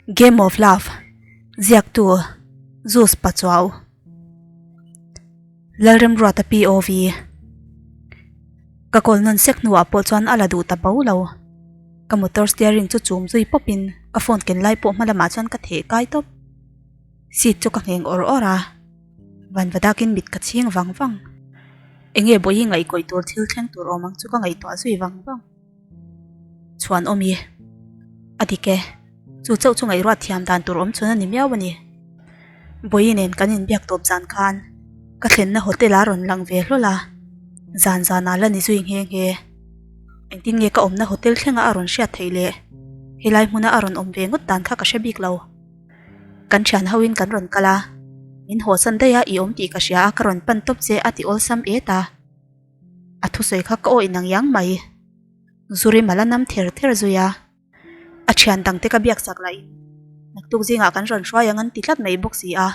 Game of Love, Ziaktu, Zeus Pachuau, Lalremruata POV. Ka call nawn sek hnuah pawh chuan a la duh ta bo lo. Ka motor steering chu chum zui pawpin ka phone ken lai pawh hma lamah chuan ka theh kai tawp. Seat chu ka ngheng awr awr a, van va dakin mit ka chhing vang vang. Enge bawihi ngaihkawih tur thil thleng tur awm ang chu ka ngaihtuah zui vang vang. Chhuan awm i. A dik e. Chu chauh chu ngaihruat thiam dan tur awm chhun a ni miau a ni. Bawihi nen kan inbiak tawp zan khan ka thlenna hotel a rawn lang ve hlawl a, zan zanah la ni zui nghe nghe. Engtin nge ka awmna hotel thlenga a rawn hriat theih le? Helai hmuna a rawn awm ve ngawt dan kha ka hre bik lo. Kan thian hoin kan rawn kal a, min hawsan daih a i awm tih ka hria a ka rawn pan tawp che a ti awlsam et a. A thusawi kha ka awih nang yang mai. Zuri mal a nam ther ther zui a, a thian dangte ka biak sak lahin naktuk zingah kan rawn hruai ang an ti tlat mai bawk si a,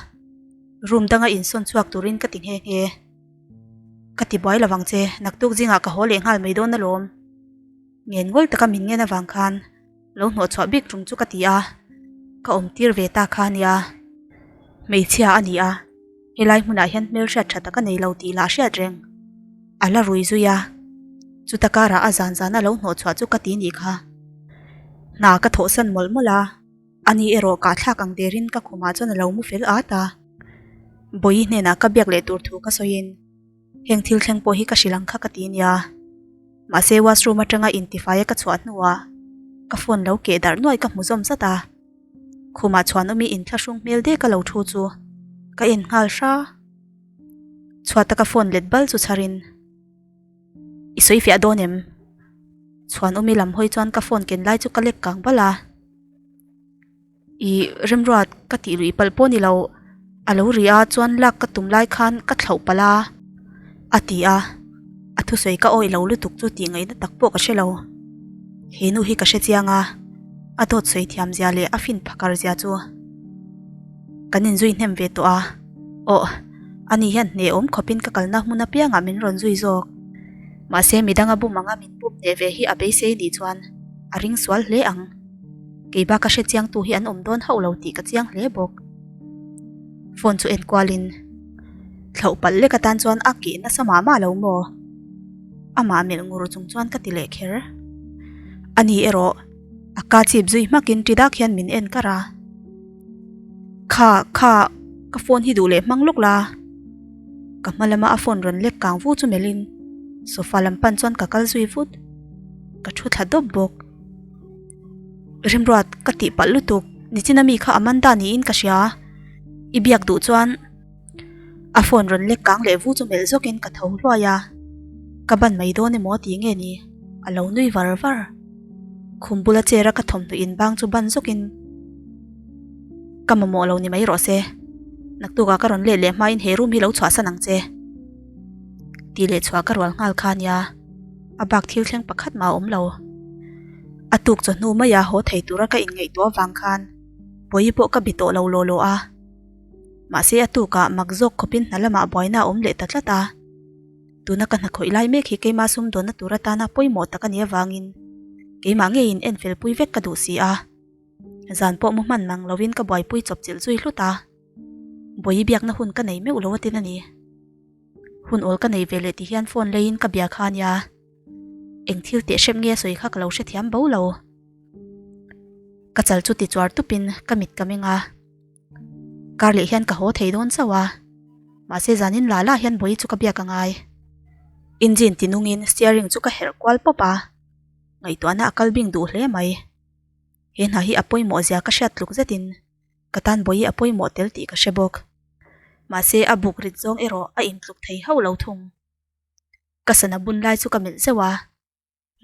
room danga insawn chhuak turin ka ti nghe nghe. Ka ti buai lovang che, naktuk zingah ka haw leh nghal mai dawn alawm. Ngen ngawl taka min ngen avang khan lo hnawh chhuah bik tum chu ka ti a, ka awm tir ve ta kha ania. Hmeichhia a ni a, helai hmunah hian hmelhriat tha tak a nei lo tih lah hriat reng. A la rui zui a, chuta karah a zan zana lo hnawh chhuah chu ka ti nih kha. Hna ka thawhsan mawlh mawlh a, ani erawh kahthlak ang derin ka khumah chuan a lo mu fel at a. Bawihi hnenah ka biak leh tur thu ka sawiin. Heng thil thleng pawh hi ka hrilh ang kha ka ti nia. Mahse washroom atanga intifai a ka chhuah hnuah ka phone lo keh darh nuai ka hmu zawm zat a. Khumah chhuan awmi inthlahrung hmel dek a lo thu chu ka en nghal hra. Chhuata ka phone let bal chu chharin I sawi fiah dawn em? Chhuan awmi lam hawi chuan ka phone ken lai chu ka lek kang bal a. Ih remruat ka tih luih palh pawh ni lo a lo ri a chuan lak ka tum lai khan ka thlauh palh a a ti a a thusawi ka awih lo lutuk chu tih ngaihna tak pawh ka hre lo he nu hi ka hre chiang a a dawt sawi thiam zia leh a fin phakar zia chu kan inzui hnem ve tawh a aw ani hian hneh awm khawpin ka kalna hmun apiangah min rawn zui zawk mahse midanga bum anga min bum hneh ve hi a beisei nih chuan a ring sual hle ang. Kei bak a hre chiang tu hi an awm dawn hauh lo tih ka chiang hle bawk. Phone chu en kualin thlauh palh lek atan chuan a keh nasa mah mah lo maw? Amah melh ngur chung chuan ka ti leh kher. Ani erawh a ka chip zui hmakin ṭi dak hian min en kar a. Kha, kha, ka phone hi duh leh hmang lawk la. Ka hma lama a phone rawn lek kang vu chu melhin sofa lam pan chuan ka kal zui vut. Ka thu thla dawp bawk. Rimruat ka tih palh lutuk nichina mi kha Amanda niin ka hria i biak duh chuan a phone rawn lek kang leh vu chu melh zawkin ka tho hluai a ka ban mai dawn emaw tih nge ni a lo nui var var khum bula chair a ka thawmhnaw in bang chu ban zawkin ka mamawh lo ni mai rawh se naktukah ka rawn let leh hmain he room hi lo chhuahsan ang che tih leh chhuah ka rual nghal kha ania. A bak thil thleng pakhat mah a awm lo. A tuk chawhnu maia haw thei tura ka inngaihtuah avang khan Bawihi pawh ka bi tawh lo law law a. Mahse a tukah mak zawk khawpin hna lamah buaina a awm leh ta tlat a. Tuna ka hna khawih lai mek hi keima sumdawnna tur atana pawimawh tak a nih avangin keimah ngeiin en felpui vek ka duh si a. Zan pawh mu hman mang lovin ka buaipui chawpchilh zui hlut a. Bawihi biakna hun ka nei meuh lo atin a ni. Hun awl ka nei ve leh ti hian phone leiin ka bia kha ania. Eng thil teh hrep nge a sawi kha ka lo hrethiam bo lo. Ka chal chu ti chuar tupin ka mit ka meng a. Kar leh hian ka haw thei dawn chauh a. Mahse zanin la la hian bawi chu ka biak a ngai. Engine ti nungin steering chu ka herh kual pawp a. Ngaihtuahna a kal bing duh hle mai. He hna hi a pawimawh zia ka hriat tluk zetin Ka tan bawi a pawimawh tel tih ka hre bawk. Mahse a buk rit zawng erawh a intluk thei hauh lo thung. Ka sana bun lai chu ka melh zeuh a,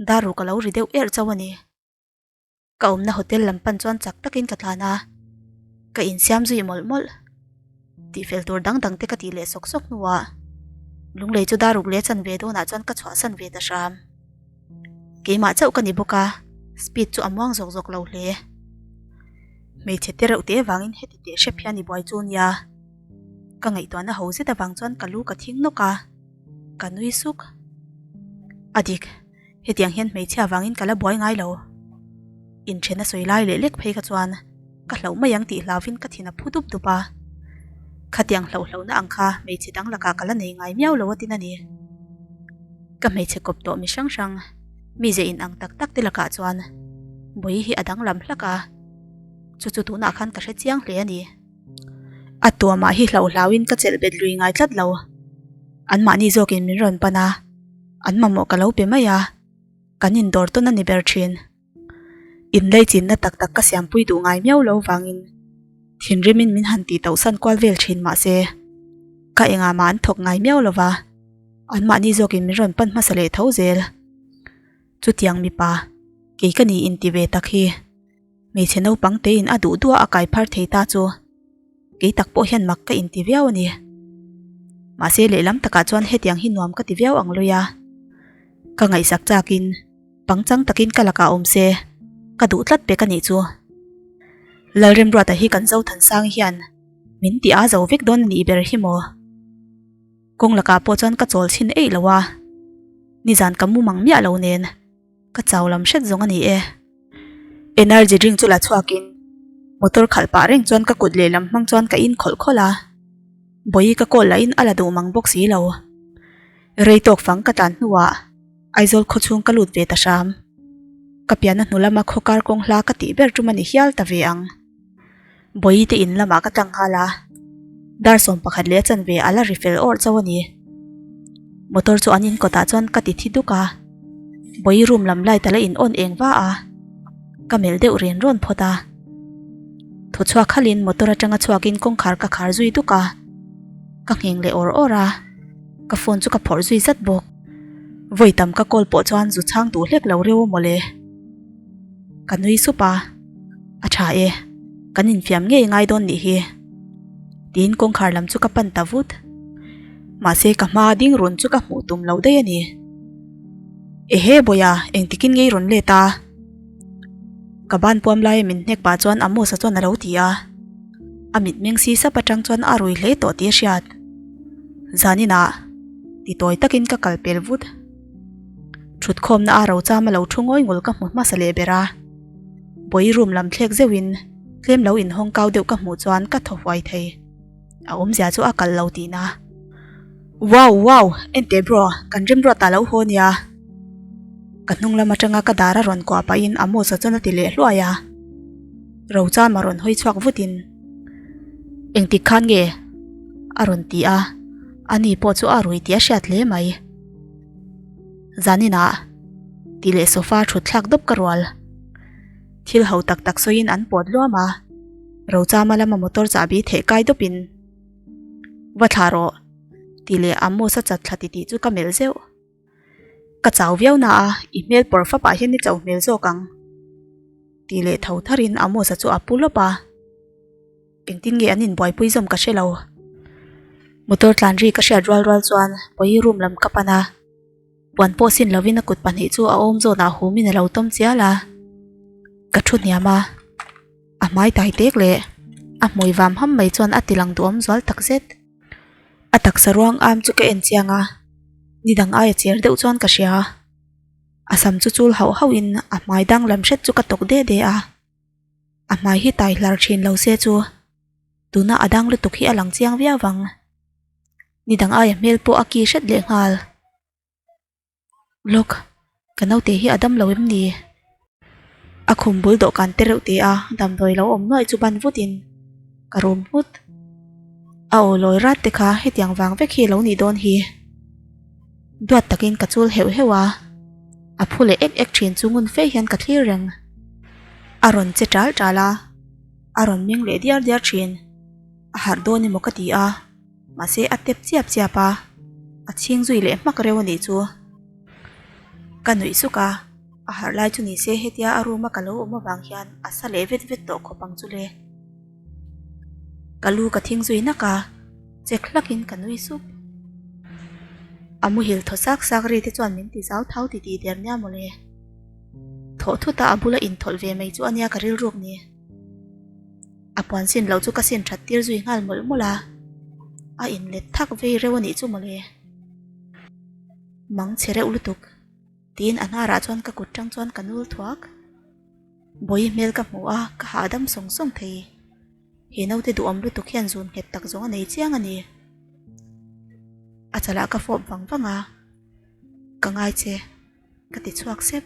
daru ka lo ri deuh erh chauh a ni. Ka awmna hotel lam pan chuan chak takin ka tlan a, ka insiam zui mawlh mawlh. Tihfel tur dang dang te ka tih leh sawk sawk hnuah lunglei chu daruk leh chan ve dawnah chuan ka chhuahsan ve ta hram. Keimah chauh ka ni bawk a, speed chu a muang zawk zawk lo hle. Hmeichhe te reuh te vangin heti teh hrep hian i buai chu nia. Ka ngaihtuahna ho zet avang chuan ka lu ka thing nawk a, ka nui suk. A dik, hetiang hian hmeichhia vangin ka la buai ngai lo. Inthen a sawi lai leh lek phei kha chuan. Ka hlauh mai ang tih hlauvin ka thin a phu dup dup a. Khatiang hlauhlohna ang kha hmeichhe dang lakah ka la nei ngai miau lo a tin a ni. Ka hmeichhe kawp tawh mi hrang hrang, mize in ang tak tak te lakah chuan Bawihi hi a danglam hlak a, chu chu tunah khan ka hre chiang hle a ni. A tuamah hi hlauh hlauhin ka chelh bet lui ngai tlat lo. Anmahni zawkin min rawn pan a, an mamawh ka lo pe mai a, kan indawr tawn a ni ber thin. Inleichinna tak tak ka siampui duh ngai miau lo vangin thinrimin min han tih tauhsan kual vel thin mah se, ka engah mah an thawk ngai miau lo va, anmahni zawkin min rawn pan hmasa leh tho zel. Chutiang mipa, kei ka ni inti ve tak hi hmeichhe naupang tein a duh duah a kai phar thei ta chu kei tak pawh hian mak ka inti viau a ni. Mahse lehlam takah chuan hetiang hi nuam ka ti viau ang lui a, ka ngaihsak chakin Pangchang takin ka lakah awm se, ka duh tlat pek a nih chu. Lalremruata hi kan Zothansang hian min ti a zo vek dawn a nih ber hi maw? Kawng lakah pawh chuan ka chawl chhin eih lo a, nizan ka mu mang miah lo nen ka chau lam hret zawng a ni e. Energy drink chu la chhuakin motor khalh pah reng chuan ka kut lehlam hmang chuan ka in khawlh khawlh a, Bawihi ka call lahin a la duh mang bawk si lo. Rei tawk fang ka tlan hnuah Aizawl khaw chhung ka lut ve ta hram. Ka pianna hnu lama khaw kar kawng hla ka tih ber tum a ni hial ta ve ang. Bawihi te in lamah ka tlang nghal a, dar 11 leh a chanve a la ri fel awrh chauh a ni. Motor chu an in kawtah chuan ka ti thi duk a, Bawihi room lam light a la in on eng va a, ka melh deuh ren rawn phawt a. Thaw chhuak halin motor atanga chhuakin kawngkhar ka khar zui duk a, ka ngheng leh awr awr a, ka phone chu ka phawrh zui zat bawk. Vawi tam ka call pawh chuan zu chhang duh hlek lo reuh mawle. Ka nui sup a, a tha e, kan infiam ngei ngai dawn nih hi. Tiin kawngkhar lam chu ka pan ta vut. Mahse ka hma ding run chu ka hmuh tum lo daih a ni. Ehe Bawiha, engtikin ngei rawn let a? Ka ban puam laia min hnek pah chuan Amos-a chuan a lo ti a. A mitmeng si sap atang chuan a rui hle tawh tih a hriat. Zaninah ti tawi takin ka kal pel vut. Thutkhawmna a ro chama lo thu ngawi ngul ka hmu hmasa leh ber a. Bawi room lam thlek zeuhin tlem lo inhawng kau deuh ka hmuh chuan ka thaw huai thei. A awmzia chu a kal lo tihna. Wow wow enteh bro kan remruat ah lo haw nia. Ka hnung lam atanga ka dar a rawn kuah pahin Amos-a chuan a ti leh hluai a. Rochama rawn hawi chhuak vutin Engtik khan nge? a rawn ti a, ani pawh chu a rui tih a hriat hle mai. Zaninah tih leh sofa thut thlak dawp ka rual. Thil ho tak tak sawiin an pawt luam a, Rochama lama motor chahbi theh kai dawpin Va thlah rawh tih leh Amos-a chat thla titih chu ka melh zeuh. Ka chau viau na a, i hmel pawr fapah hian i chauh hmel zawk ang. Tih leh tho tharin Amos-a chu a pu lawp a. Engtin nge an inbuaipui zawm ka hre lo. Motor tlan ri ka hriat rual rual chuan Bawihi room lam ka pan a. Puan pawh sin lovin a kut pahnih chu a awm zawnah humin a lo tawm chial a. Ka thu hniam a. A hmai tai tek leh a hmui vam ham mai chuan a ti lang duhawm zual takzet. A taksa ruang am chu ka en chiang a, ni dang aia cher deuh chuan ka hria. A sam chu chul hauh hauh in a hmai danglam hret chu ka tawk de de a. A hmai hi tai hlar thin lo se chu tuna a dang lutuk hi a lang chiang viau vang. Ni dang aia hmel pawh a ki hret leh nghal. Lawk, ka naute hi a dam lo em ni? A khum bul dawhkan te reuh te a damdawi lo awm nuaih chu ban vutin ka rum nghut. A aw lawi rat te kha hetiang vang vek hi lo nih dawn hi. Duat takin ka chul heuh heuh a, a phu leh ek ek thin chu ngun fe hian ka thlir reng. A rawn che tal tal a, a rawn meng leh diar diar thin. A harh dawn emaw ka ti a. Mahse a tep chiap chiap a, a chhing zui leh hmak reuh a nih chu. Ka nuih suk a, a harh lai chu ni se hetia a room a ka lo awm avang hian a sa leh vet vet tawh khawp ang chu le. Ka lu ka thing zui nak a, chek hlak in ka nui sup. A muhil thaw sak sak ri te chuan min ti zau thau ti tih der nia mawle. Thawh thut a a bula inthawlh ve mai chu a nia ka rilruk ni. A puan sin loh chu ka sin that tir zui nghal mawlh mawlh a, a inlet thak vei reuh a nih chu mawle. Mang chhe reuh lutuk, tiin a hnarah chuan ka kut tang chuan ka nul thuak. Bawihi hmel ka hmu a, ka hahdam sawng sawng thei. He naute duhawm lutuk hian zun nghet tak zawng a nei chiang a ni. A chalah ka fawp vang vang a, Ka ngai che, ka ti chhuak sep.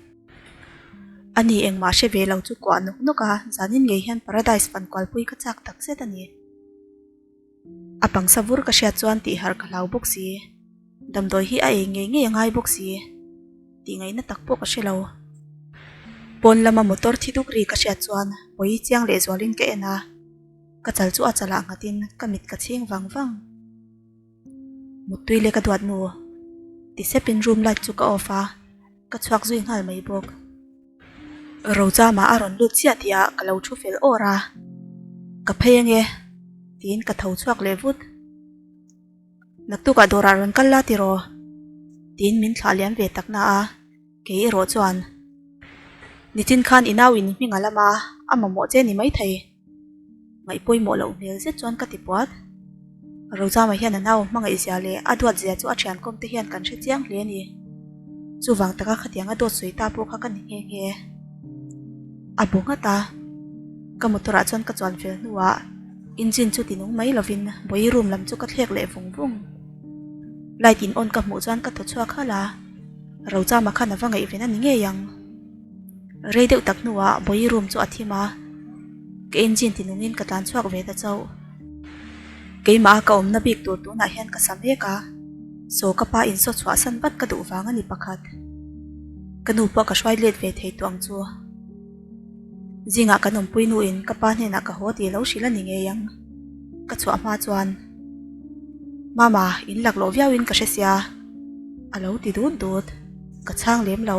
A ni engmah hre ve lo chu kuah nawk nawk a, zanin ngei hian Paradise fan kualpui ka chak tak zet a ni. A pangsa vur ka hriat chuan tih harh ka hlau bawk si. Damdawi hi a ei ngei ngei a ngai bawk si. Tih ngaihna tak pawh ka hre lo. Pawn lama motor thi duk ri ka hriat chuan pawi chiang leh zualin ka en a. Ka chal chu a chalah nghatin ka mit ka chhing vang vang. Muttui leh ka duat nu. Ti sepin room light chu ka off a. Ka chhuak zui nghal mai bawk. Rojama a rawn lut chiah tih ah ka lo thu fel awr a, Ka phei ange tiin ka tho chhuak leh vut. Naktukah dawrah rawn kal la tiraw? tiin min thlah liam ve tak na a, kei erawh chuan Nitin khan i nau in hming a lam a, a mamawh che ni maithei. Ngaih pawimawh loh hmel zet chuan ka ti puat. Rozama hian a nau hmangaih zia leh a duat zia chu a thiankawm te hian kan hre chiang hle a ni. Chuvang taka khatiang a dawt sawi ta pawh kha ka ni nghe nghe. A bu nghat a, ka motor ah chuan ka chuan fel hnuah engine chu ti nung mai lovin bawi room lam chu ka thlek leh vung vung. Light in on ka hmuh chuan ka thaw chhuak halh a, Rozama khan a va ngaihven a ni ngei ang. Rei deuh tak hnuah Bawi room chu a thim a, ka engine ti nungin ka tlan chhuak ve ta chauh. Keimah a ka awmna bik tur tunah hian ka sa mek a, saw ka pa insaw chhuah san vat ka duh vang a ni pakhat. Ka nu pawh ka hruai let ve thei tawh ang chu. Zingah kan awmpui nuin ka pa hnenah ka haw tih lo hrilh a ni ngei ang. Ka chhuah hma chuan, Mama, in laklawh viauin ka hre sia, a lo ti dut dut. Ka chhang lem lo.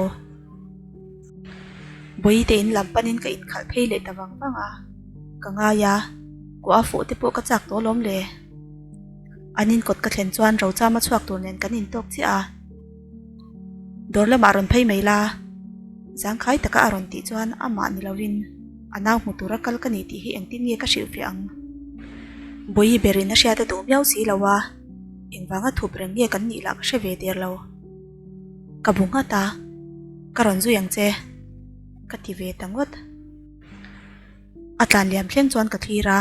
Bawihte in lam panin ka inkhalh phei leh ta vang vang a, ka ngai a, kuah a fuh te pawh ka chak tawh alawm le. An inkawt ka thlen chuan Rochama chhuak tur nen kan intawk chiah a, Dawr lamah rawn phei mai la, zangkhai taka a rawn tih chuan amah ni lovin a nau hmu tura kal ka ni tih hi engtin nge ka hrilhfiah ang. Bawihi berin a hriat a duh miau si lo a, engvanga thup reng nge kan nih lah ka hre ve der lo. Ka bu nghat a, Ka rawn zui ang che, ka ti ve ta ngawt. A tlan liam thleng chuan ka thlir a,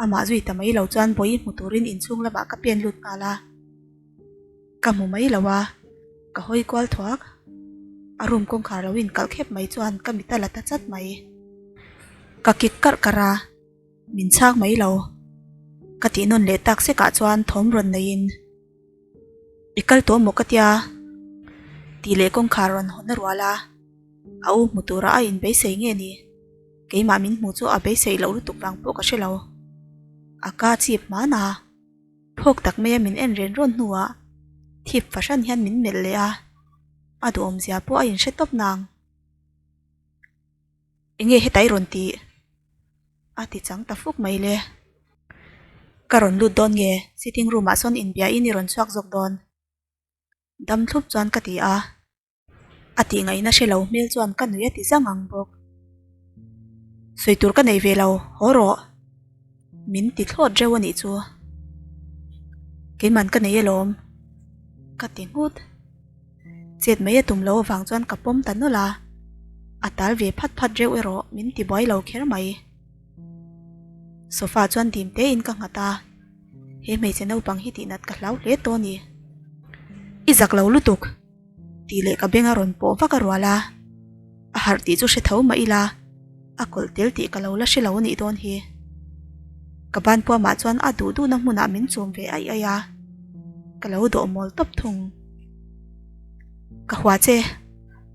amah zui ta mai lo chuan bawi hmu turin inchhung lamah ka pen lut nghal a. Ka hmu mai lo a, ka hawi kual thuak. A room kawngkhar lo inkalh khep mai chuan ka mit a la ta chat mai. Ka kik karh karh a. Min chhak mai lo. Ka tih nawn leh tak sekah chuan thawm rawn neiin, I kal tawh maw ka tia? Tih leh kawngkhar rawn hawn a rual a, a u hmu tura a inbeisei nge ni? Keimah min hmu chu a beisei loh lutuk vang pawh ka hre lo. A ka chip hman a, phawk tak maia min en ren rawn hnuah thip fahran hian min melh leh a, a duhawmzia pawh a inhre tawp nang. Enge heta i rawn tih? A ti chang ta fuk mai le. Ka rawn lut dawn nge? Sitting room ah sawn inbia in i rawn chhuak zawk dawn. Dam thlup chuan ka ti a. A tih ngaihna hre lo hmel chuan ka nui a ti zang ang bawk. Sawi tur ka nei ve lo, haw rawh. Min ti thlawt reuh a nih chu. Keiman ka nei alawm. Ka ti nghut. Chet mai a tum lo avang chuan ka pawm ta nawlh a, a tal ve phat phat reuh erawh min ti buai lo kher mai. Sofa chuan dim tein ka nghat a, he hmeichhe naupang hi tihnat ka hlau hle tawh a ni. I zak lo lutuk! tih leh ka beng a rawn pawh vak a rual a, a harh tih chu hre tho mah ila, a kawlh tel tih ka lo la hre lo a nih dawn hi. Ka ban puamah chuan a duh duhna hmunah min chum ve aih aih a, ka lo dawh mawl tawp thung. Ka hua che,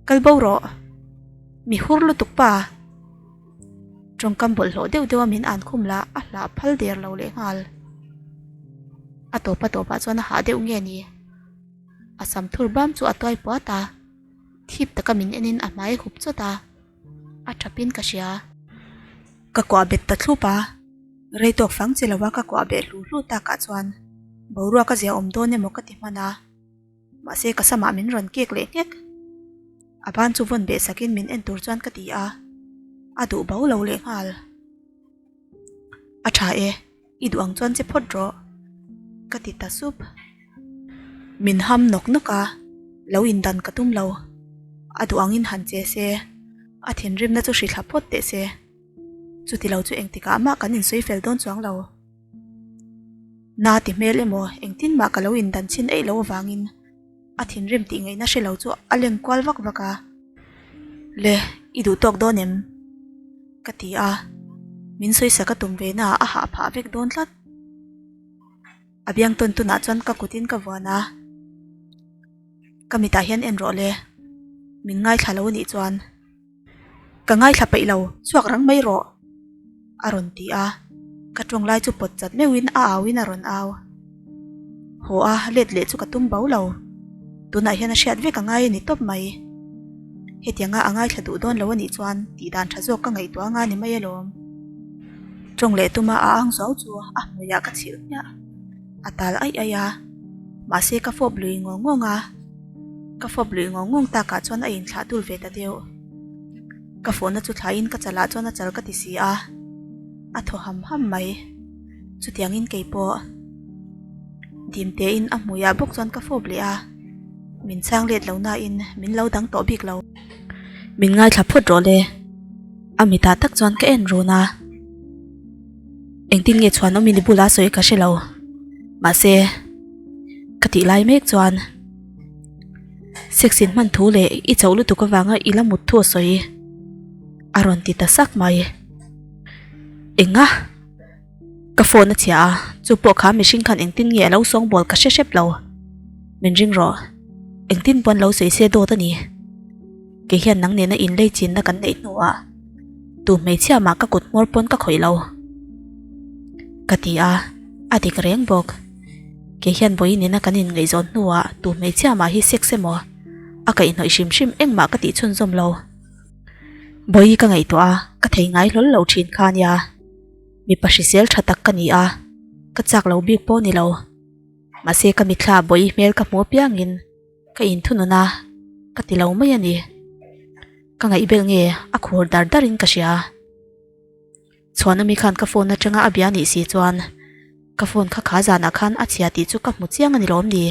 kal bo rawh. Mi hur lutuk pa. Tawngkam bawlhhlawh deuh deuh a min an khum lah a hlah phal der lo leh nghal. A tawp a tawpah chuan a hah deuh nge ni? A sam thur bam chu a tuai puat a, thip taka min enin a hmai hup chawt a, a thapin ka hria. Ka kuah bet ta thlup a, rei tawk fang che lova ka kuah beh hlu hlu takah chuan boruak a zia awm dawn emaw ka ti hman a. Mahse ka samah min rawn kek leh nghek. A ban chu vawn beh sakin min en tur chuan ka ti a, a duh bo lo leh nghal. A tha e, i duh ang chuan che phawt rawh, ka ti ta sup. Min ham nawk nawk a, lo indan ka tum lo. A duh angin han che se. A thinrimna chu hri thla phawt teh se. Chuti lo chu engtikah mah kan insawi fel dawn chuang lo. Na ti hmel emaw engtin mah ka lo indan chhin eih lo avangin a thinrim tih ngaihna hre lo chu a leng kual vak vak a. Le, i duh tawk dawn em? Ka ti a, min sawisak a tum ve naah a hah phah vek dawn tlat. A biang tawn tunah chuan ka kutin ka vuan a, Ka mitah hian en rawh le, min ngaithla lo anih chuan ka ngaithla peih lo, chhuak rang mai rawh a rawn ti a, ka tawng lai chu pawt chat meuhin a auin a rawn au. Haw a, let leh chu ka tum bo lo, tunah hian a hriat vek a ngai a ni tawp mai. Hetianga a ngaithla duh dawn lo anih chuan tih dan tha zawk ka ngaihtuah anga ni mai alawm. Tawng leh tuma a ang zuau chu a hmuiah ka chhilh hmiah. A tal aih aih a, mahse ka fawp lui ngawng ngawng a. Ka fawp lui ngawng ngawng takah chuan a inthlah dul ve ta deuh. Ka fawhna chu thlaiin ka chalah chuan a chal ka ti si a, a thaw ham ham mai. Chutiangin kei pawh dim tein a hmuiah bawk chuan ka fawp leh a, min chhang let lo nain min lo dang tawh bik lo. Min ngaithla phawt rawh le, a mitah tak chuan ka en run a. Engtin nge chhuan awmin i bula sawi ka hre lo, mahse ka tih lai mek chuan sex in hman thu leh i chauh lutuk avanga i la mut thu a sawi a rawn ti ta sak mai. Enga? Ka phone a chhia a, chu pawh kha mihring khan engtin nge a lo sawngbawl ka hre hrep lo. Min ring rawh, engtin pawn lo sawi se dawt a ni. Kei hian nang nena inlei chinna kan neih hnuah tu hmeichhia mah ka kut hmawr pawn ka khawih lo. Ka ti a, a dik reng bawk. Kei hian vawiin nena kan inngaihzawn hnuah tu hmeichhia mah hi sex emaw a kaihhnawih hrim hrim engmah ka tih chhunzawm lo. Vawiin ka ngaihtuah a, ka thei ngai hlawl lo thin kha ania. Mipa hrisel tha tak ka ni a, ka chak lo bik pawh ni lo. Mahse ka mitthla vawiin hmel ka hmu apiangin ka inthunun a, ka ti lo mai a ni. Ka ngaihbel nge a khur dar dar in ka hria. Chhuanawmi khan ka phone atanga a bia nih si chuan ka phone kha kha zanah khan a chhia tih chu ka hmu chiang a ni lawm ni.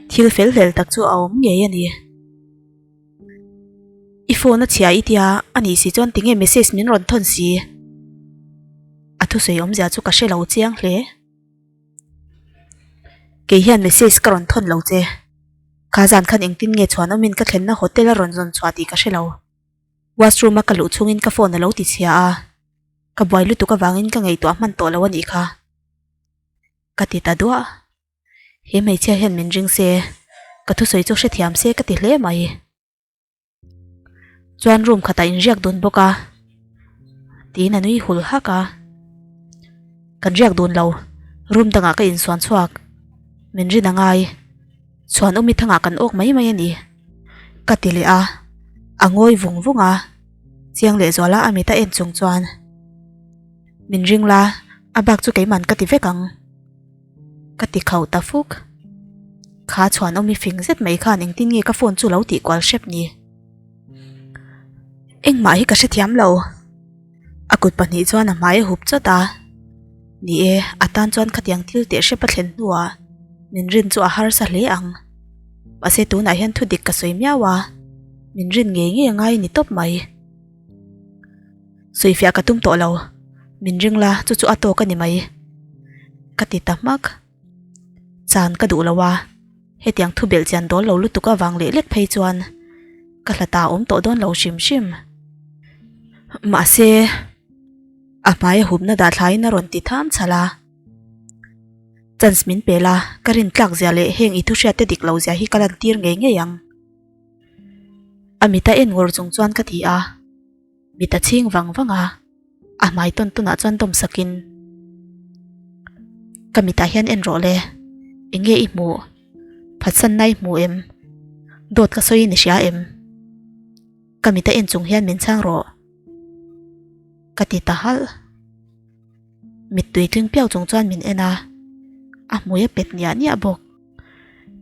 Thil fel hlel tak chu a awm ngei a ni. I phone a chhia i tia a nih si chuan tinge message min rawn thawn si? A thusawi awmzia chu ka hre lo chiang hle. Kei hian message ka rawn thawn lo che. Kha zan khan engtin nge chhuan awmin ka thlenna hotel a rawn zawn chhuah tih ka hre lo. Washroom a ka luh chhungin ka phone a lo ti chhia a, ka buai lutuk avangin ka ngaihtuah hman tawh lo a nih kha. Ka ti ta duah. He hmeichhia hian min ring se, ka thusawi chu hrethiam se ka ti hle mai. Chuan room khatah in riak dun bawk a, tiin a nui hul hak a. Kan riak dun lo, room dangah ka insuan chhuak. Min rin a ngai, chhuan awmi thangah kan awk mai mai a ni. Ka ti leh a, a ngawi vung vung a, chiang lehzuala a mit a en chung chuan, Min ring la, a bak chu keiman ka ti vek ang. Ka ti khauh ta fuk. Kha chhuan awm i fing zet mai khan engtin nge ka phone chu lo tih kual hrep ni. Engmah hi ka hrethiam lo. A kut pahnih chuan a hmai a hup chawt a. Ni e, a tan chuan khatiang thil teh hrep a thlen hnuah min rin chu a harsa hle ang. Mahse tunah hian thu dik ka sawi miau a, min rin ngei ngei a ngai ni tawp mai. Sawifiah ka tum tawh lo, min ring la chu chu a tawk a ni mai. Ka ti ta hmak. Chan ka duh lo a, hetiang thu belh chian dawl lo lutuk avang leh lek phei chuan ka hla ta awm tawh dawn lo hrim hrim. Mahse, a hmai a hupna dah thlaiin a rawn ti tham chhalh a. Chance min pe la, ka rin tlak zia leh heng i thu hriatte dik lo zia hi ka lantir ngei ngei ang. A mit a en ngawr chung chuan ka ti a. Mit a chhing vang vang a, a hmai tawn tawnah chuan dawm sakin, Ka mitah hian en rawh le, eng nge i hmuh? Phatsanna i hmu em? Dawt ka sawi in i hria em? Ka mit a en chung hian min chhang rawh. Ka ti ta halh. Mittui tling piau chung chuan min en a, a hmui a pet niah niah bawk.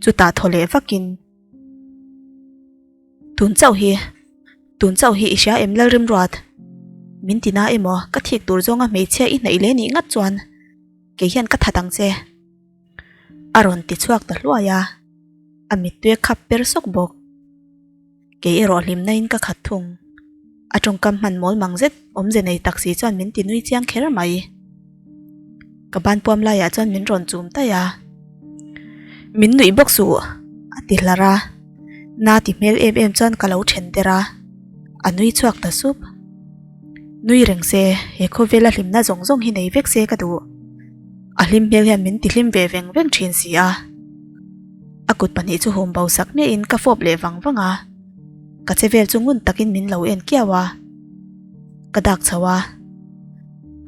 Chutah thaw leh vakin. Tun chauh hi, tun chauh hi i hria em Lalrimruat? Min ti na emaw ka thik tur zawnga hmeichhia i hnaih leh nih ngat chuan kei hian ka that ang che. A rawn ti chhuak ta hluai a, a mittui a khap per sawk bawk. Kei erawh hlimna in ka khat thung. A tawngkam hman mawl mang zet awmze nei tak si chuan min ti nui chiang kher mai. Ka ban puam laiah chuan min rawn chum taih a. Min nuih bawk suh a ti hlar a. Na ti hmel em em chuan ka lo then der a. A nui chhuak ta sup. Nui reng se, he khawvela hlimna zawng zawng hi nei vek se ka duh. A hlim hmel hian min ti hlim ve veng veng thin si a. A kut pahnih chu hum bo sak miahin ka fawp leh vang vang a. Ka che vel chu ngun takin min lo en kiau a. Ka dak chho a.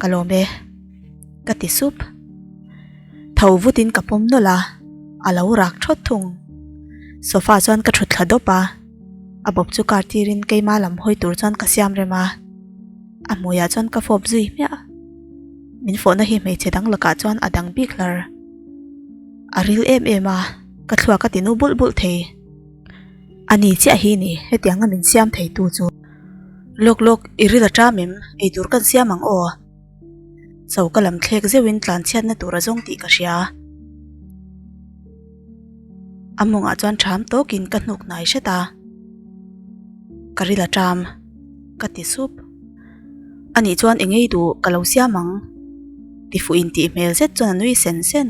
Ka lawm e. Ka ti sup. Tho vutin ka pawm nawlh a, a lo rak thawt thung. Sofa chuan ka thut thla dawp a. A bawp chu kar tirin keima lam hawi tur chuan ka siam rem a. A hmuiah chuan ka fawp zui hmiah. Min fawhna hi hmeichhe dang lakah chuan a dang bik hlar. A ril em em a, ka thluak a ti nu bulh bulh thei. A ni chiah hi ni, hetianga min siam thei tu chu. Lawk lawk, i ril a ṭam em? Eitur kan siam ang aw. Choka lam thlek zeuhin tlanchhiatna tur a zawng tih ka hria. A mawngah chuan ṭham tawkin ka hnuk hnai hret a. Ka ril a ṭam, ka ti sup. Anih chuan eng ei duh ka lo siam ang? Tifuh intih hmel zet chuan a nui sen sen.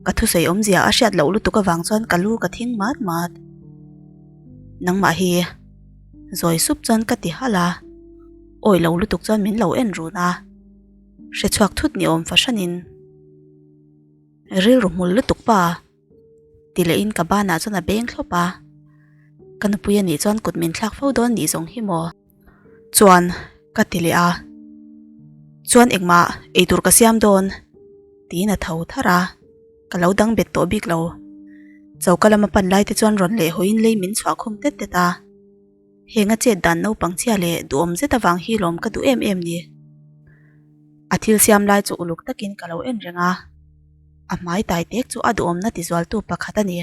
Ka thusawi awmzia a hriat loh lutuk avang chuan ka lu ka thing mat mat. Nangmah hi zawi sup chuan ka ti halh a, awi lo lutuk chuan min lo en run a, hre chhuak thut ni awm fahranin rilru hmul lutuk pa ti lehin ka banah chuan a beng thlawp a, ka nupui anih chuan kut min thlak fo dawn nih zawng hi maw. Chuan ka ti leh a, chuan engmah eitur ka siam dawn tiin a tho tharh a, ka lo dang bet tawh bik lo. Choka lama pan lai te chuan rawn leh hawiin lei min chhuah khum tet tet a, heng a chet dan naupang chhia leh duhawm zet avang hi lawm ka duh em em ni. A thil siam lai chu uluk takin ka lo en reng a, a hmai tai tek chu a duhawmna tizualtu pakhat a ni.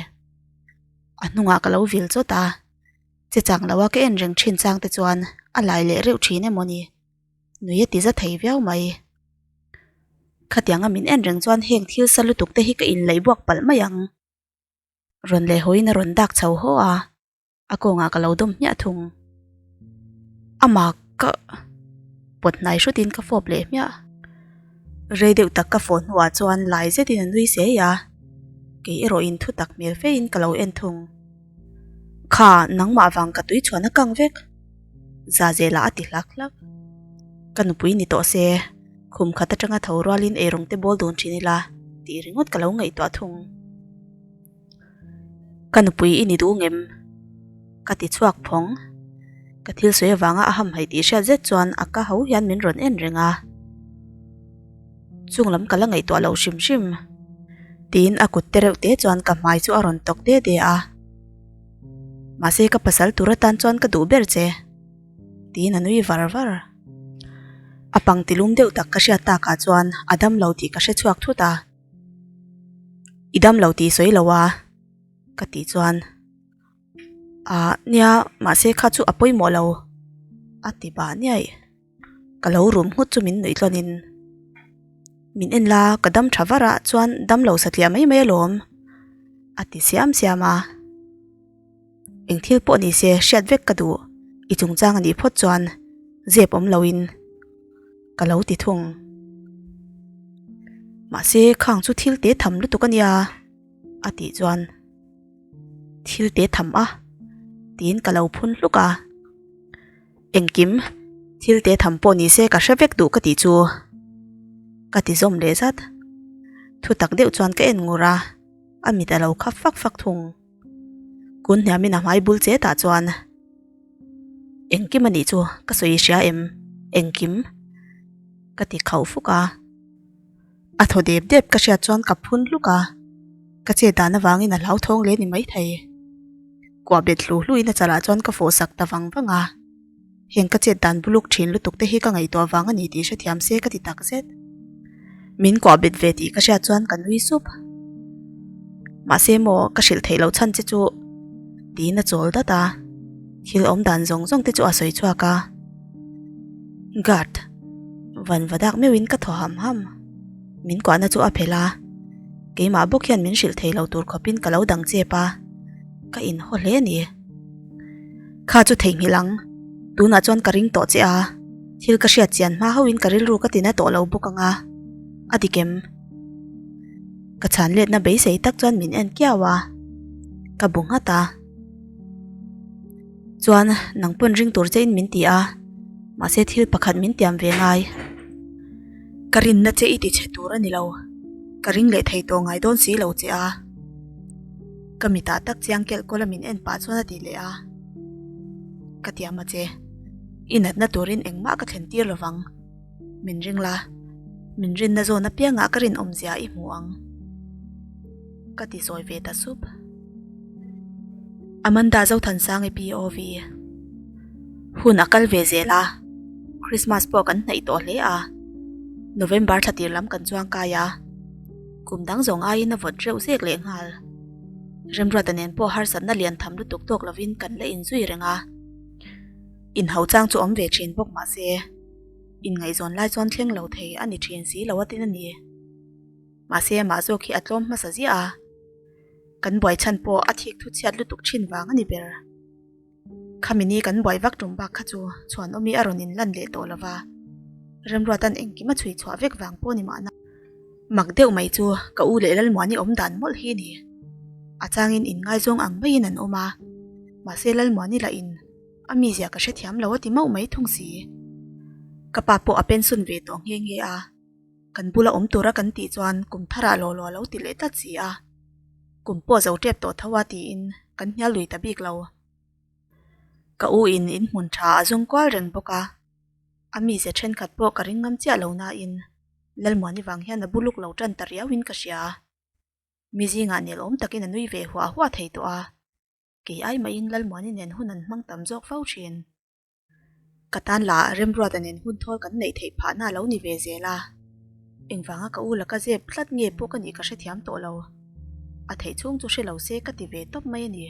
A hnungah ka lo vil chawt a. Che chang lo a ka en reng thin chang te chuan a lai leh reuh thin emaw ni? Nui a ti za thei viau mai. Khatianga min en reng chuan heng thil sa lutuk te hi ka inlaih buak palh mai ang. Rawn leh hawiin a rawn dak chho haw a, a kawngah ka lo dawm hmiah thung. Amah ka pawt hnai hrutin ka fawp leh hmiah. Rei deuh tak ka fawh hnuah chuan lai zetin a nui sei a, kei erawhin thu tak hmel fein ka lo en thung. Kha, nangmah vang ka tui chhuan a kang vek. Zazela a ti hlak hlak. Ka nupui ni tawh se, khum khat atanga tho rualin eirawng te bawl dun thin ila tih ringawt ka lo ngaihtuah thung. Ka nupui i ni duh ngem? Ka ti chhuak phawng. Ka thil sawi avanga a hamhaih tih hriat zet chuan a ka ho hian min rawn en reng a. Chung lam ka la ngaihtuah lo hrim hrim. Tiin a kut te reuh te chuan ka hmai chu a rawn tawk de de a. Mahse ka pasal tur atan chuan ka duh ber che. Tiin a nui var var. A pang tilum deuh tak ka hriat takah chuan a dam lo tih ka hre chhuak thut a. I dam lo tih sawi lo a ka tih chuan Ah nia mahse kha chu a pawimawh lo a ti bah niaih. Ka lo rum nghut chu min nuih tlawnin min en la ka dam tha var a chuan dam lo satliah mai mai alawm a ti siam siam a eng thil pawh ni se hriat vek ka duh i chungchang a nih phawt chuan zep awm loin ka lo ti thung mahse khang chu thil te tham lutuk a nia a tih chuan thil te tham a tiin ka lo phun hluk a. Engkim, thil te tham pawh ni se ka hre vek duh ka tih chu ka ti zawm leh zat. Thu tak deuh chuan ka en ngur a, a mit a lo khap fak fak thung. Kun hniamin a hmai bul che tah chuan Engkim a nih chu ka sawi hria em? Engkim? Ka ti khauh fuk a. A thaw dep dep ka hriat chuan ka phun hluk a, ka chet dan avangin a hlauthawng leh ni maithei. Kuah bet hlu hluin a chalah chuan ka fawh sak ta vang vang a, heng ka chet dan buluk thin lutuk te hi ka ngaihtuah vang a ni tih hrethiam se ka ti tak zet. Min kuah bet ve tih ka hriat chuan ka nui sup. Mahse maw ka hrilh theih loh chhan che chu tiin a chawl dat a, thil awm dan zawng zawng te chu a sawi chhuak a. Guard. Van va dak meuhin ka thaw ham ham. Min kuahna chu a phelh a, keimah bawk hian min hrilh thei lo tur khawpin ka lo dang chep a, ka inhaw hle a ni. Kha chu theihnghilh ang. Tunah chuan ka ring tawh che a, thil ka hriat chian hma hauhin ka rilru ka tina tawh lo bawk ang a, a dik em? Ka chhan letna beisei tak chuan min en kiau a, ka bu nghat a. Chuan nang pawn ring tur che in min ti a, mahse thil pakhat min tiam ve ngai. Ka rinna che i ti chhe tur a ni lo, ka ring leh thei tawh ngai dawn si lo che a. Ka mitah tak chiang kelh kawla min en pah chuan a ti leh a. Ka tiam a che, i natna turin engmah ka thlen tir lovang. Min ring la, min rinna zawn apiangah ka rinawmzia i hmu ang. Ka ti sawi ve ta sup. Amanda Zothansangi POV Hun a kal ve zel a, Christmas pawh kan hnaih tawh hle a, November thla tir lam kan chuang kai a, kum dang zawng aiin a vawt reuh zek leh nghal. Remruata nen pawh harsatna lian tham lutuk tawk lovin kan la inzui reng a, inhau chang chu awm ve thin bawk mahse, inngaihzawn lai chuan thleng lo thei a ni thin si lo a tin a ni. Mahse amah zawk hi a tlawm hmasa ziah a, kan buai chhan pawh a thik thu chhiat lutuk thin vang a ni ber. Khami ni kan buai vak tum bak kha chu Chhuanawmi a rawn inlan leh tawh lo va, Remruata'n engkim a chhui chhuah vek vang pawh ni mahna. Mak deuh mai chu ka u leh Lalmuani awm dan mawlh hi a ni. A changin inngaizawng ang maiin an awm a, mahse Lalmuani lah in a mizia ka hrethiam lo a ti mauh mai thung si. Ka pa pawh a pension ve tawh nghe nghe a. Kan bula awm tura kan tih chuan kum tharah law law a lo ti leh tlat si a, kum pawh zo tep tawh tho a tiin kan hnial lui ta bik lo. Ka u in in hmun tha a zawng kual reng bawk a, a mize thenkhat pawh ka ring ngam chiah lo nain Lalmuani vang hian a buluk lo tan ta riau in ka hria. Mi zingah nelawm takin a nui ve huah huah thei tawh a, kei ai mahin Lalmuani nen hun an hmang tam zawk fo thin. Ka tan lah Remruata nen hun thawl kan neih theih phahna a lo ni ve zel a, engvanga ka u laka zep tlat nge pawh ka nih ka hrethiam tawh lo. A theih chhung chu hre lo se ka ti ve tawp mai a ni.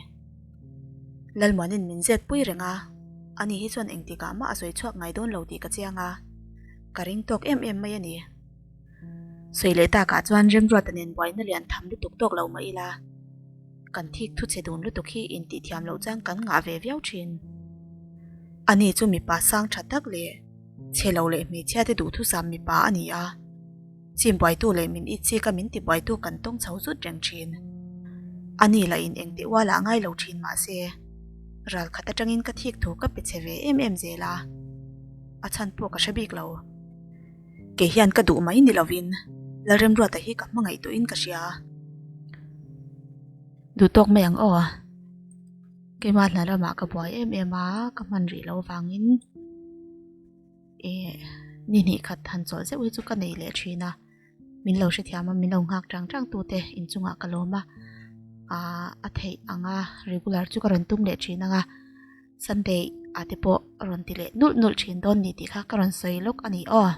Lalmuanin min zet pui reng a, ani hi chuan engtikah mah a sawi chhuak ngai dawn lo tih ka chiang a, ka ring tawk em em mai a ni. Sawi leh takah chuan Remruata nen buaina lian tham lutuk tawk lo mah ila, Kan thik thu che dun lutuk hi intih thiam loh chuan kan ngah ve viau thin. Ani chu mipa sang tha tak leh chhe lo leh hmeichhia te duhthusam mipa a ni a, chim buaitu leh min itchik a min ti buaitu kan tawng chho zut reng thin. Ani lah in engtih ualah ngai lo thin mahse, ral khat atangin ka thik thu ka pe chhe ve em em zel a, a chhan pawh ka hre bik lo. Kei hian ka duh mai ni lovin Lalremruata hi ka hmangaih tawhin ka hria. Duh tawk mai ang aw. Keimah hna lamah ka buai em em a, ka hman rih loh avangin eh ni hnih khat han chawlh zeuh hi chu ka nei leh thin a. Min lo hrethiam a, min lo nghak tang tang tute inchungah ka lawm a. Aaa a theih ang a, regular chu ka rawn tum leh thin ang a. Sunday ah te pawh rawn ti leh nulh nulh thin dawn ni tih kha ka rawn sawi lawk a ni aw.